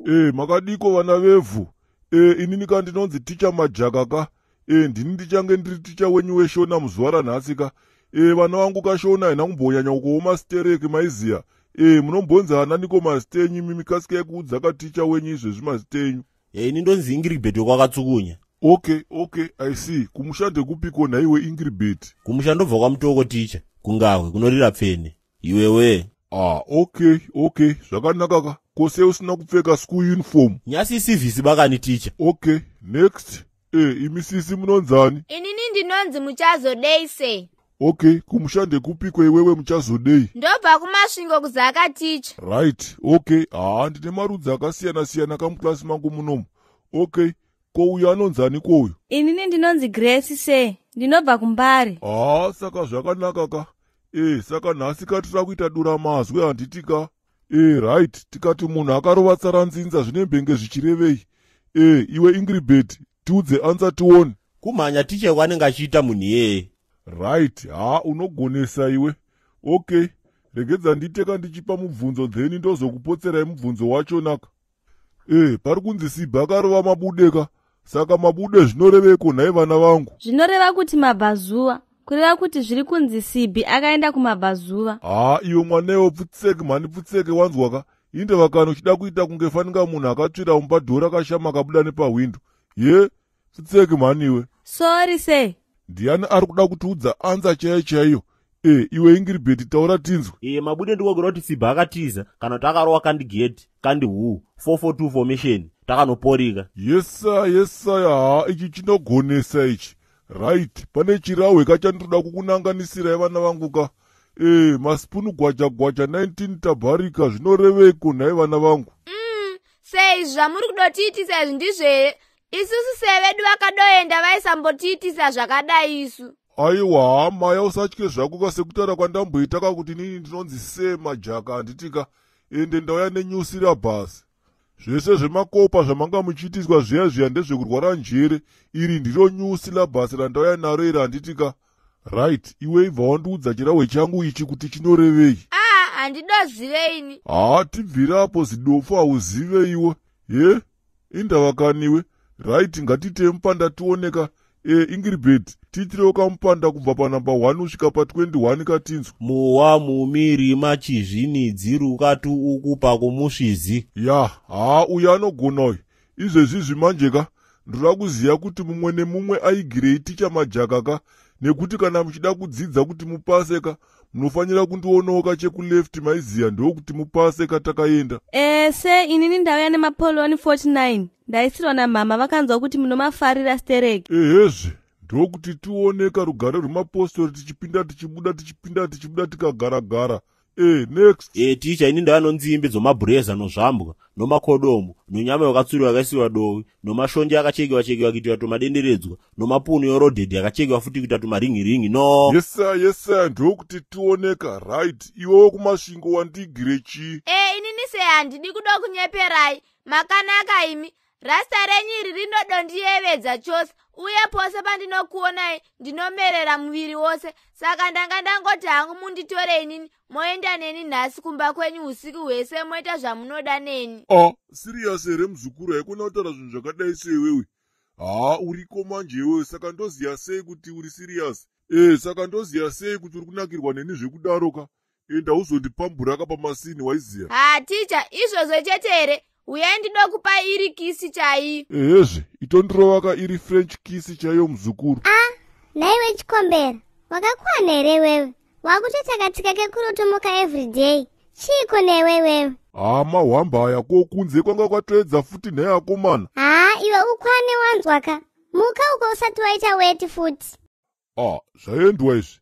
E, makadiko vana vevhu? E, inini ka ndinonzi Ticha Majaka ka. E, ndini ndichange ndiri ticha wenyu weshona muzuva ranhasi ka. E, vana vangu kashona haina kumbonyanya kuoma stereki, maiziya. E, munombonzi ananiko mazita enyu imimi? Kasikai kuudza katicha wenyu izvezvi mazita enyu. E, ini ndonzi Ingiribet wekwakatsukunya. Okay, I see. Kumusha ndekupiko nhaiwe Ingiribet? Kumusha ndobva kwaMutoko, ticha, kungahwe kunorira pfene iwewe. Ah, okay, zvakanaka ka. Kose usina kupfeka school uniform? Nyasi isivhisi bakani, ticha. Okay, next. E, imi sisi munonzani? Inini ndinonzi Muchazodei sei. Okay, kumusha ndekupiko iwewe Muchazodei? Ndobva kuMasvingo, kuZaka, ticha. Right, okay. Haa, ndine marudzi akasiyana-siyana kamuklasi mangu munomu. Okay, ko uyu anonzani ko uyu? Inini ndinonzi Grace se, ndinobva kuMbare. Haa, saka zvakanaka ka. E, saka nhasi katira kuita dura mazwi, handiti ka? E, right. Tikati munhu akarova tsaranzinza, zvinembenge zvichirevei? E, iwe Ingribet, tiudze answer tione. Kumhanya, ticha, kwanenge achiita munhu iyeye. Right, ha, unogonesa iwe. Okay, regedza nditeka ndichipa mubvunzo, then ndozokupotserai mubvunzo wachonaka. E, pari kunzi Sibha akarova mabudeka. Saka mabude zvinoreveko nhai vana vangu? Zvinoreva kuti mabvazuva, kureva kuti zviri kunzi Sibhi akaenda kumabvazuva. Ha, iwe mwanewo, pfutseke mhani, pfutseke, wanzwaka? Indeva kana uchida kuita kunge fanika munhu akatsvira mumba, dhora akashama akabuda nepahwindo ye. Pfutseke mhani iwe. Sorry sir. Ndiani ari kuda kutiudza answer chaiyo chaiyo? E, iwe Ingiribheti, taura tinzwe. E, mabude ndikogera kuti Sibha akatiza kana kuti akarova kandigeti kandi hu 442 formation takanoporika. Yesa, yesa, ha, ichi chinogonesa ichi. Right, pane chirahwe kachandinoda kukunanganisirai vana vangu ka. E, masipunu gwaja gwaja 19 tabharika, zvinoreveko nhai vana vangu? Sei zvamuri kudotiitisa izvi ndizvo here? Isusu sevedu vakadoenda vaisambotiitisa zvakadai isu. Aiwa, maya, usatye zvako ka. Sekutaura kwandamboita ka kuti inini ndinonzi Sir Majaka, handitika? Ende ndauya nenew syllabus. Zvese zvemakopa zvamanga muchiitiswa zviya zviya ndezvekurwara njere. Iri ndiro new syllabus randauya naro iri, handitika? Right, iwe ibva wandiudza chirahwe changu ichi kuti chinorevei. Aa, handidozive ini. Haa, tibvirapo zidofu, hauzive iwe. Ye, indava kaniwe. Right, ngatite mupanda tioneka. E, Ingiribet, tiitirewo kamupanda kubva panamba 1 kusvika pa21 katinzwa. Muwa mumirima chizvinidzi rukatu ukupa kumusvizi. Ya, haa, uyu anogona uyu. Izvezvizvi manje ka, ndoda kuziva kuti mumwe nemumwe aigirei Ticha Majaka ka, nekuti kana muchida kudzidza kuti mupase ka, munofanira kundionawo kachekuleft, maiziya, ndokuti mupase katakaenda. Ese, inini ndauya nemapoloni 49, ndaisirwa namhama, vakanzwa kuti munomafarira stereki. Ehezve, ndokuti tioneka rugare rwemapostori, tichipinda tichibuda, tichipinda tichibuda, tikagaragara. E, next. E, ticha, ini ndauya nonzimbe dzomabhureza nozvambwa nomakodomu nonyama yakatsuriwa yakaisiwa dovi nomashonje akachekiwa chekiwa kuitira tumadenderedzwa nomapunu yorodhedhi yakachekiwa futi kuita tumaringiringi no. Yesa, yesa, ndokuti tioneka. Right, iwewo kuMasvingo wandigire chii? E, inini sei handidi kuda kunyeperai, makanaka imi. Rasta renyu iri rinodondiyevedza chose, uye pose pandinokuonai ndinomerera muviri wose. Saka ndanga ndangoti hangu munditore inini, moenda neni nhasi kumba kwenyu usiku hwese, moita zvamunoda neni. A, serious here muzukuru? Haikona kutaura zvinhu zvakadai seiwewe. Haa, uriko manje iwewe. Saka ndoziya sei kuti uri serious? E, saka ndoziya sei kuti uri kunakirwa neni zvekudaro ka? Enda uzondipamburaka pamasini, waiziya. Ha, ticha, izvozvo chete here? Uyai ndidokupa iri kiss chaiyo. Ehezve, itondirovaka iri French kiss chaiyo, muzukuru. A, nhaiwe chikombera, wakakwana here iwewe? Wakutoita kekurotomoka everyday, chiiko newe iwewe? Haa, mahwamba aya, ko kunze kwanga kwatoedza futi nhai akomana? Haa, iwe ukwane, wanzwaka? Muka uko usati waita weti futi. A, zvaendwa izvi.